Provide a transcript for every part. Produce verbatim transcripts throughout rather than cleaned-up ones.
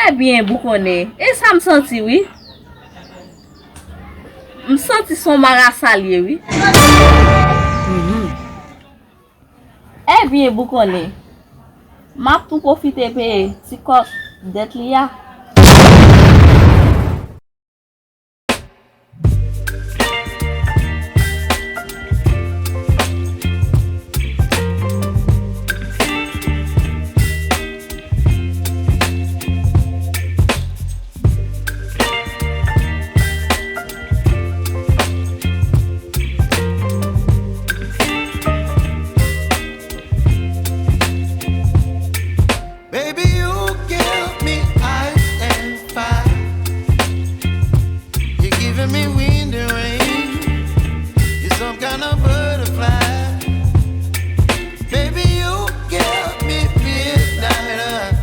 Ebyen, boukonnen, e sa m santi, wi. M santi se yon marasa l ye, wi. Mhm. Ebyen, boukonnen, m ap tou pwofite peye ti kòk dèt li a. Baby, you give me ice and fire. You're giving me wind and rain. You're some kind of butterfly. Baby, you give me midnight oil.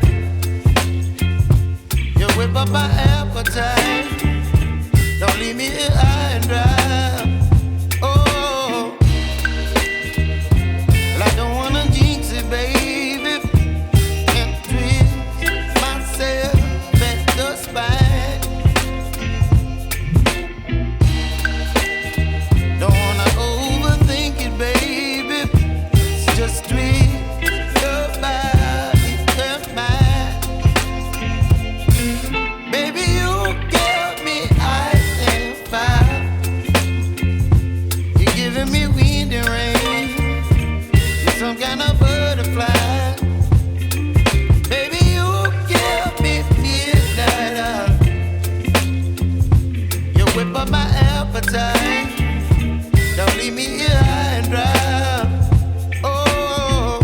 You whip up my appetite. Don't leave me here high and dry. Oh, well, I don't wanna jinx it, baby, and twist myself at the spine. Don't wanna overthink it, baby. Just twist your body and mine. Baby, you give me ice and fire. You're giving me wind and rain. You're some kind of butterfly. Baby, you give me midnight oil. You whip up my appetite. Don't leave me here high and dry. Oh,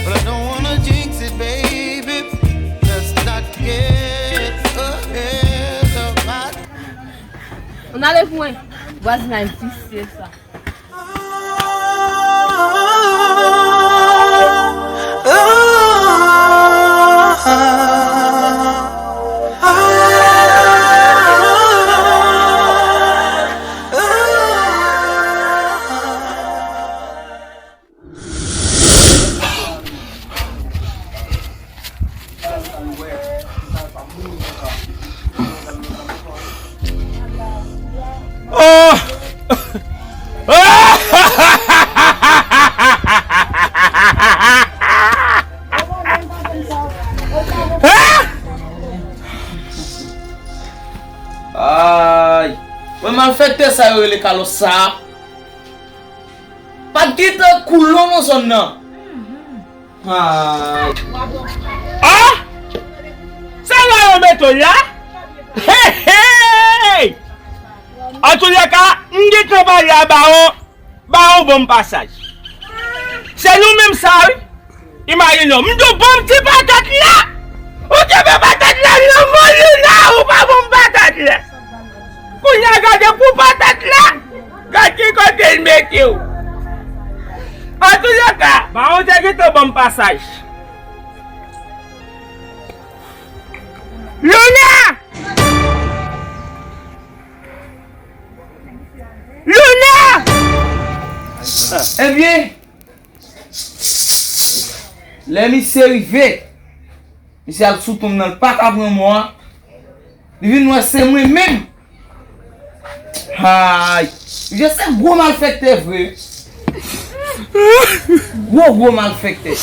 but I don't wanna jinx it, baby. Let's not get ahead of my... Ann ale pou mwen. Vwazinay visye sa. Oh! Ay! Mwen, malfektè sa yo rele Kalos sa. Pa t gentan koulon nan zòn nan. Ay. Ah! Se la yo mete w la? Hey, hey! Antoulèka, m gentan pale a Bawon, Bawon ban m pasaj. Se nou menm sa, wi. Imajine w, m di w ban m ti patat la. Ou kenbe patat la nan men w, Luna, ou pa ban m patat la. Kounye a gade pou patat la. Gad ki kote l mete w. Antoulèka, Bawon te gentan ban m pasaj. Luna! Luna! Ebyen, lè misye rive, misye al sou tonm nan, l pa ka pran mò a. Li vin wè se mwen menm. Ay, misye se gwo malfektè vre. Gwo, gwo malfektè.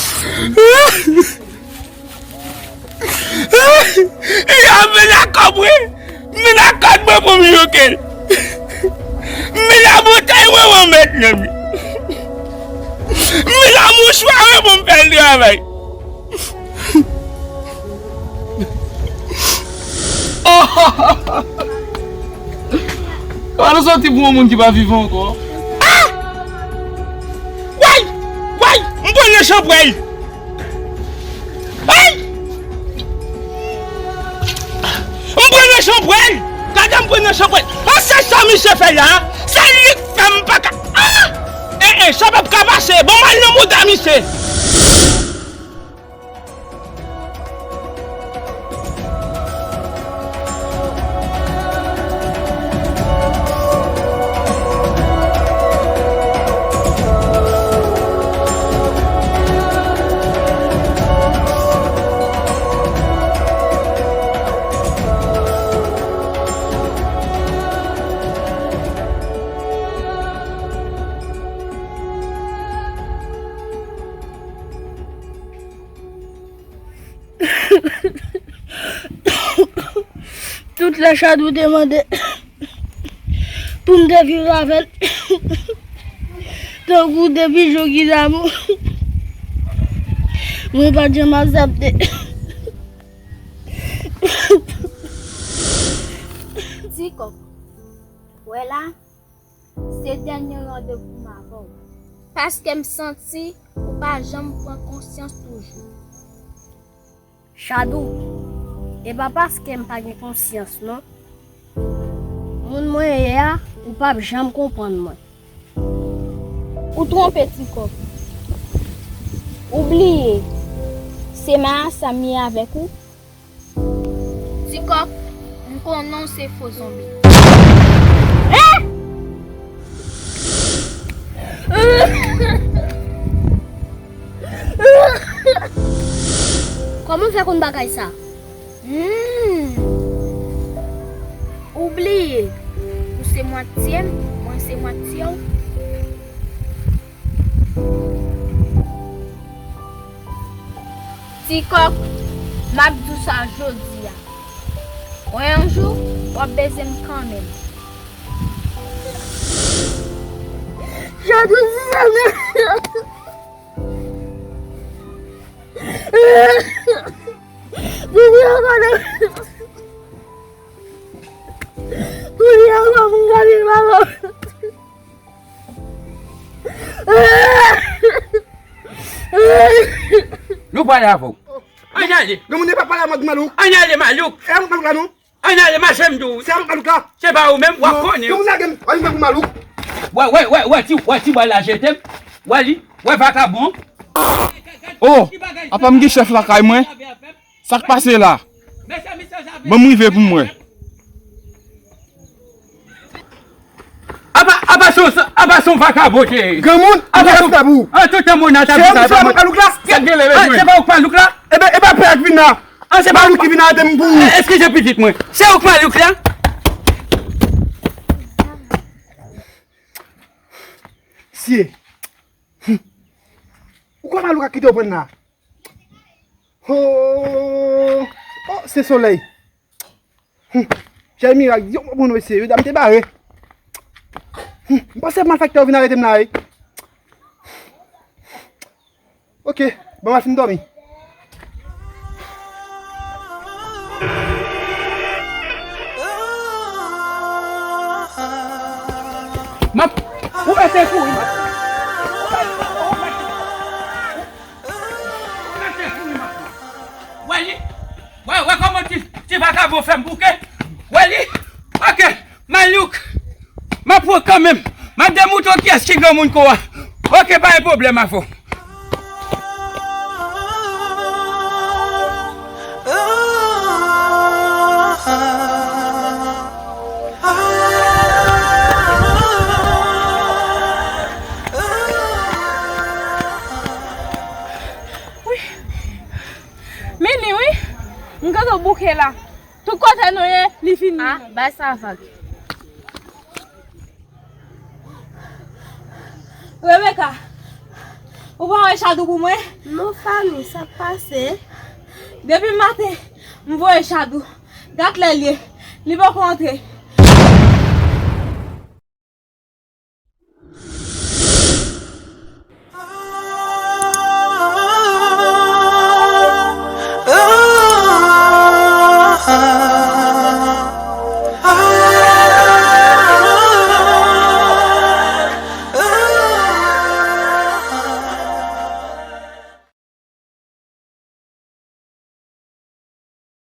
Li ap vin ak kòb mwen. Vin ak kòd mwen pou m jouke l. Vin ak boutèy mwen, mwen mèt nan li. Vin ak mouchwa mwen pou m fè l travay. Kote nou soti pou yon moun ki pa vivan ankò? Ah! Way! Way! M pran nan chanpwèl! Ay! M pran nan chanpwèl! Gade m pran nan chanpwèl! Paske sa misye fè la, se li k fè m pa ka. Ah! Eh, eh, sa p ap ka pase! Bon, m al nan mouda misye! Tout lè Chadou te mande pou m te viv avè l, tankou depi jou ki damou, mwen pa t janm aksepte. Ti kòk, wè la, se dènye randevou m avè w. Paske m santi ou pa janm pran konsyans toujou. Chadou, e pa paske m pa gen konsyans non. Moun mwen ye a, ou p ap janm konprann mwen. Ou twonpe, Ti Kòk. Ou bliye, se Mayasa m ye avèk ou. Ti Kòk, m konnen w se fo zonbi. Eh! Kòman w fè konn bagay sa? Hmm. Ou bliye, ou se mwatye m, mwen se mwatye w. Ti Kòk, m ap di w sa jodi a. Yon jou, w ap beze m kanmenm. Jodi a, jodi a, jodi a, mwen gade maman. Nou pale avè w. Ann ale. Gen moun ki pa pale a mòd malouk. Ann ale, malouk. E a malouk la non. Ann ale, mache m di w. Se a malouk la. Se pa ou menm, w ap konnen. Gen moun lage m, wè li menm pou malouk. Wè, wè, wè, wè, ti, wè, ti bwa la jete m. Wè li, wè vakabon. Oh, apa m gen chèf lakay mwen? Sa k pase la? Ban m rive pou m wè. Apa, apa se, apa se yon vakabon te ye? Granmoun, apa se yon, an, tout tan moun nan ta di sa, se pa mwen. Malouk la? Sa k gen lè, ah, se pa ou k malouk la? Ebe, ebe, pè ak vin la. Ah, se pa malouk ki vin arete m pou ou. Eskize pitit mwen. Se ou k malouk la? Sye. Ou kwè malouk a kite w pran la? Oh, oh, se solèy. Hmm. Jay mirak, yo, bon, mesye, yo, dam te bare. Hmm. M panse malfektè yo vin arete m la, wi. Ok, bon, m al fin dòmi. M ap, ou rete kouri, m ap. Wè li? Wè, wè kòman ti, ti vakabon fè m bouke? Wè li? Ok, malouk. M ap pran kanmenm. M ap demontre w kiyès ki granmoun ko a. Ok, pa gen pwoblèm avè w. Wi. Men li wi. M gentan bouke la. Tout kote nou ye, li fini. Ah, bay sa vag. Rebecca, ou pa voye Chadou pou mwen? Non, Fanny, sa k pase? Depi maten, m voye Chadou. Gad lè l ye. Li poko antre.